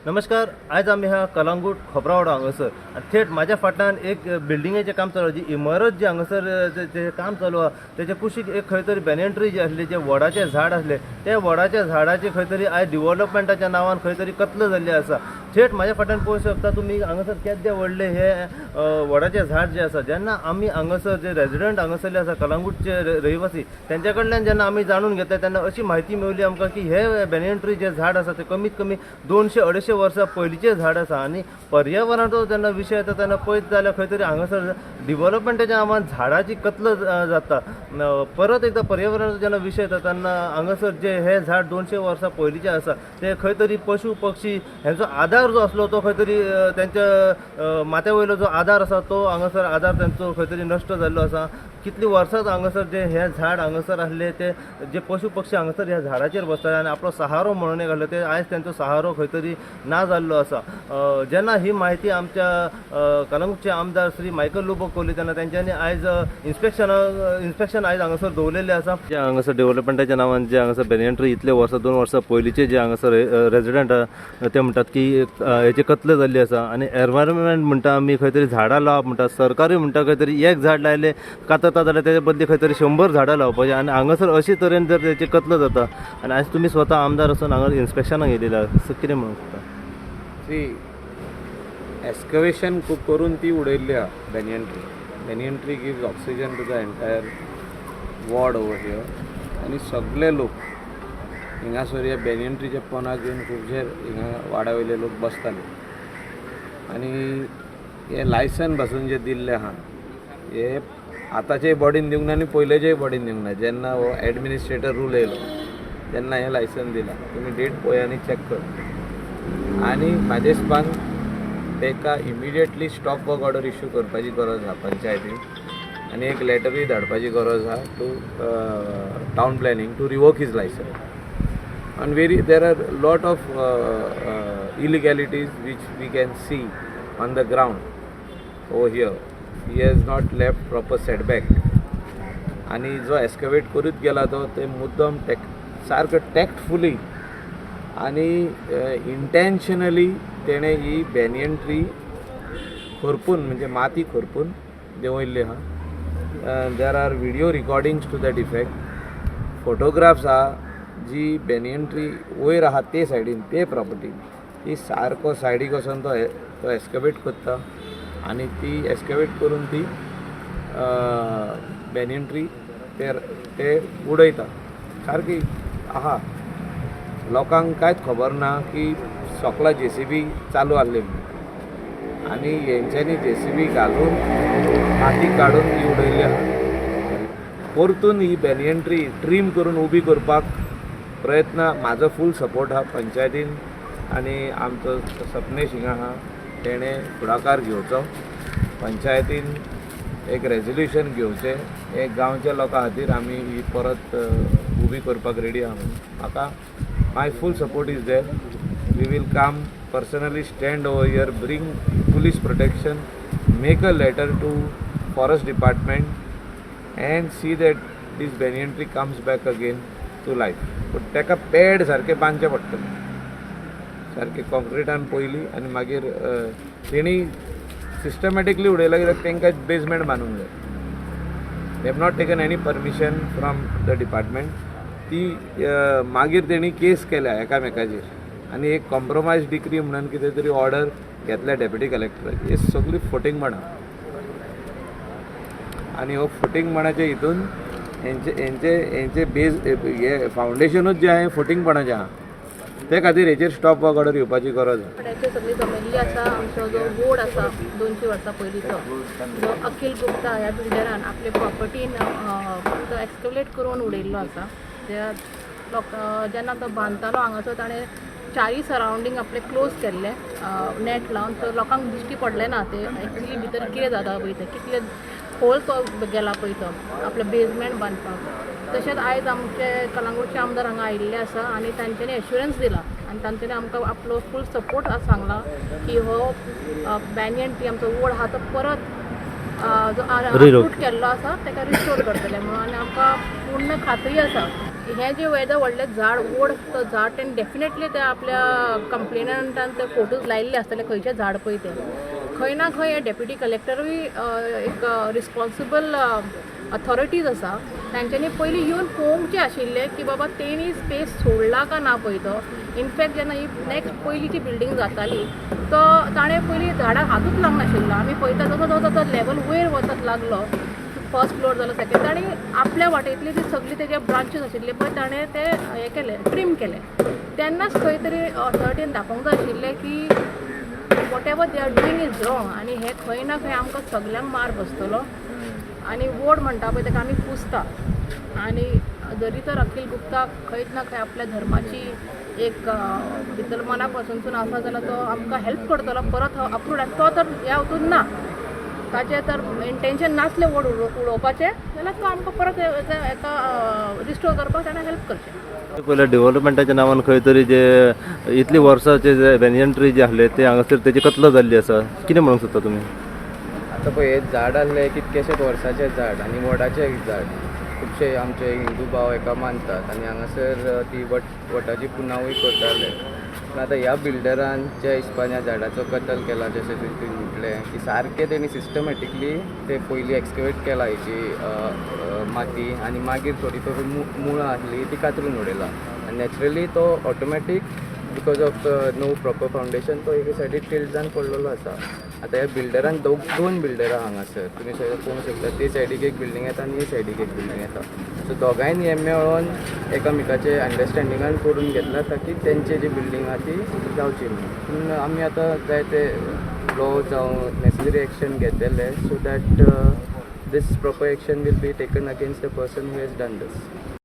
नमस्कार. आयज आमी ह्या कलांगूट खोपरावाडो हांगासर आनी थेट म्हाज्या फाटल्यान एक बिल्डिंगेचें काम चालू आहा. जी इमारत जी हांगासर जे काम चालू आहा, तेच्या कुशीक एक खंय तरी बॅनियन ट्री जे आसली, जे वडाचें झाड आसलें, ते वडाच्या झाडाचे खंय तरी आयज डिवलपमेंटाच्या नांवान खंय तरी कत्ल जाल्ली आसा. थेट म्हाज्या फाटल्यान पळोवंक शकता तुमी, हांगासर केद्दे व्हडले हे वडाचें झाड जें आसा. जेन्ना आमी हांगासर जे रेजिडंट हांगासरले आसा, कलांगूटचे रहिवासी, तेंच्या कडल्यान जेन्ना आमी जाणून घेतले, तेन्ना अशी म्हायती मेवली आमकां की हे बॅनियन ट्री जे झाड आसा ते कमीत कमी 200-250 वर्सां पयलींचें झाड आसा. आनी पर्यावरणाचो जेन्ना विशय येता तेन्ना पळयत जाल्यार खंय तरी हांगासर डिवलपमेंटाच्या नांवान झाडाची कत्ल जाता. परत एकदां पर्यावरणाचो जेन्ना विशय येता तेन्ना हांगासर जे हे झाड 200 वर्सां पयलींचें आसा, ते खंय तरी पशु पक्षी हेंचो आदार जो आसलो तो खंय तरी तेंच्या माथ्या वयलो जो आदार आसा तो हांगासर आदार तेंचो खंय तरी नश्ट जाल्लो आसा. कितलीं वर्सां हांगासर जे हे झाड हांगासर आसले, ते जे पशु पक्षी हांगासर ह्या झाडाचेर बसताले आनी आपलो सहारो म्हणून एक आसलो, ते आयज तेंचो सहारो खंय तरी ना जाल्लो आसा. जेन्ना ही म्हायती आमच्या कलंगूटचे आमदार श्री मायकल लोबो कोली, तेन्ना तेंच्यांनी आयज इन्स्पेक्शन आयज हांगासर दवरलेलें आसा. जे हांगासर डेव्हलपमेंटाच्या नांवान जे हांगासर बॅनियन ट्री इतले वर्सां, 2 वर्सां पयलींचे जे हांगासर रेजिडंट आहा, ते म्हणटात की हेची कत्ल जाल्ली आसा. आनी एनवायरमेंट म्हणटा आमी, खंय तरी झाडां लावप म्हणटा, सरकारूय म्हणटा खंय तरी एक झाड लायलें कातरता जाल्यार तेजे बदली खंय तरी 100 झाडां लावपाची. आनी हांगासर अशे तरेन जर तेची कत्ल जाता आनी आयज तुमी स्वता आमदार आसून हांगा इन्स्पेक्शनाक येयलेले आसा, सो कितें म्हणूंक सोदता? सी, एस्कवेशन खूब करून ती उडयल्ली आहा banyan tree. Banyan tree gives oxygen to the entire ward over here. आनी सगळे लोक हिंगासर ह्या बॅनियन ट्रीच्या पोनाक येवन खुबशे हिंगा वाड्या वयले लोक बसताले. आनी हे लायसन पासून जे दिल्लें आहा, हे आतांच्याय बॉडीन दिवंक ना आनी पयलेच्याय बॉडीन दिवंक ना. जेन्ना हो एडमिनिस्ट्रेटर रूल येयलो तेन्ना हें लायसन दिलां. तुमी डेट पळय आनी चॅक कर. आनी म्हाजे हिसपान ताका immediately stop work order issue करपाची गरज आहा पंचायतीन आनी एक लेटरूय धाडपाची गरज आहा to town planning to revoke his license. And very there are lot of illegalities which we can see on the ground over here. He has not left proper setback. आणि जो एस्कवेट करीत गेला तो ते मुद्दम टेक सारको टॅक्टफुली आनी इंटेन्शनली तेणें ही बॅनियन ट्री खरपून, म्हणजे माती खरपून देंवयल्ली आहा. There are video recordings to that effect. Photographs आहा. जी बॅनियन ट्री वयर आहा ते सायडीन, ते प्रॉपर्टीन, ती सारको सायडीक वचोन तो एस्कवेट करता आनी ती एस्कवेट करून ती बॅनियन ट्री ते ते उडयता. सारकी आहा. लोकांक कांयच खबर ना की सकला जेसीबी चालू आहली म्हणून आनी हेंच्यांनी जेसीबी घालून माती काडून ही उडयल्ली आहा. परतून ही बॅनियन ट्री ट्रीम करून उबी करपाक प्रयत्न, म्हाजो फूल सपोर्ट आहा. पंचायतीन आनी आमचो सपनेश हिंगा आहा, तेणें फुडाकार घेवचो. पंचायतीन एक रेजोल्युशन घेवचें, हे गांवच्या लोकां खातीर आमी ही परत उबी करपाक रेडी आहा म्हणून. म्हाका my full support is there. We will come personally, stand over here, bring police protection, make a letter to forest department and see that this banyan tree comes back again to life. पूण ताका pad सारकें बांदचें पडटलें, सारकें कॉन्क्रिटान पयलीं आनी मागीर तेणी systematically उडयलां, कित्याक तांकां बेजमेंट बांदूंक जाय. They have not taken any permission from the department. ती मागीर तेणी केस केल्या एकामेकाचेर आनी एक कॉम्प्रोमायज डिक्री म्हणून कितें तरी ऑर्डर घेतल्या डेप्युटी कलेक्टराची. हे सगळी फटींगपणां आनी हो फटींगपणाच्या हितून हेंचे बेज हे फावंडेशनूच जें आहा हें फटींगपणाचें आहा. ते खातीर हेचेर स्टॉप वर्क ऑर्डर येवपाची गरज आहा. वाड्याचे सगळी जमिल्ली आसा. आमचो जो बोर्ड आसा 200 वर्सां पयलींचो, जो अखिल गुप्ता ह्या बिल्डरान आपले प्रॉपर्टीन तो एक्सकवेट करून उडयल्लो आसा. ते लोक जेन्ना तो बांदतालो हांगासर, ताणें चारय सरावंडींग आपले क्लोज केल्ले नेट लावन, सो लोकांक दिश्टी पडलें ना ते एक्चुली भितर कितें जाता पळय तें, कितले खोल तो गेला पळय तो आपलें बेजमेंट बांदपाक. तशेंच आयज आमचे कलांगूटचे आमदार हांगा आयिल्ले आसा आनी तांच्यांनी एश्युरन्स दिला आनी तांच्यांनी आमकां आपलो फूल सपोर्ट सांगला की हो बॅनियन ट्री, आमचो वड आहा तो परत जो Reload. Uproot केल्लो आसा ताका रिस्टोर करतले म्हणून. आनी आमकां पूर्ण खात्री आसा. हें जें येदें व्हडलें झाड वड तो झाड तेणें डेफिनेटली ते आपल्या कंप्लेनंटान ते फोटोज लायिल्ले आसतले खंयचें झाड पळय तें. खंय ना खंय हे डेप्युटी कलेक्टरूय एक रिस्पॉन्सिबल अथॉरिटीज आसा, तांच्यांनी पयलीं येवन पळोवचें आशिल्लें की बाबा तेणी स्पेस सोडला काय ना पळय तो. इनफॅक्ट जेन्ना ही नेक्स्ट पयलीं जी बिल्डींग जाताली तो ताणें पयलीं झाडाक हातूच लावंक नाशिल्लो. आमी पळयता जसो जसो तो लेवल वयर वचत लागलो, फर्स्ट फ्लोर जालो, सेकंड, ताणें आपल्या वाटेंतली ती सगळी तेजे ब्रांचीस आशिल्ले पळय ताणें ते हें केलें, ट्रीम केलें. तेन्नाच खंय तरी ऑथॉरिटीन दाखोवंक जाय आशिल्लें की whatever they are doing is wrong आनी हें खंय ना खंय आमकां सगल्यांक मार बसतलो. आनी वड म्हणटा पळय ताका आमी पुजता आनी जरी तर अखील गुप्ता खंयच ना खंय आपल्या धर्माची एक भितर मना पासूनसून आसा जाल्यार तो आमकां हेल्प करतलो परत अप्रूड. आनी तो तर ह्या हितून ना, ताचें तर इंटेंशन नासलें वड उडोवपाचें जाल्यार तो आमकां परत हेका रिस्टोर करपाक ताणें हेल्प करचें. पयलें डेव्हलपमेंटाच्या नांवान खंय तरी जे इतली वर्साचे जे बेनियन ट्री जे आसले ते हांगासर तेजी कत्ल जाल्ली आसा. कितें म्हणूंक सोदता तुमी? आतां पळय, हें झाड आसलें कितकेशेच वर्साचें झाड आनी वडाचें एक झाड. खुबशे आमचे हिंदू भाव हेका मानतात आनी हांगासर ती वटाची पुनावूय करताले. पूण आतां ह्या बिल्डरान ज्या हिसपान ह्या झाडाचो कत्ल केला, जशें तुवें म्हटलें की सारकें तेणी सिस्टमॅटिकली ते पयलीं एक्सकवेट केला हेची माती आनी मागीर थोडी थोडी मुळां आसली ती कातरून उडयला आनी नॅचरली तो automatic because of no proper foundation तो एके सायडीक टिल्ट जावन पडलेलो आसा. आतां ह्या बिल्डरान दोन बिल्डरां हांगासर तुमी सगळे पळोवंक शकता, ते सायडीक एक बिल्डींग येता आनी हे सायडीक एक बिल्डींग येता. सो दोगांयनी हें मेळोन एकामेकाचे अंडरस्टँडिंगान करून घेतला ताकी तेंचे जी बिल्डींग आहा ती जावची म्हणून. पूण आमी आतां जाय ते लॉ जावं नेसेसरी एक्शन घेतले so that this proper action will be taken against the person who has done this.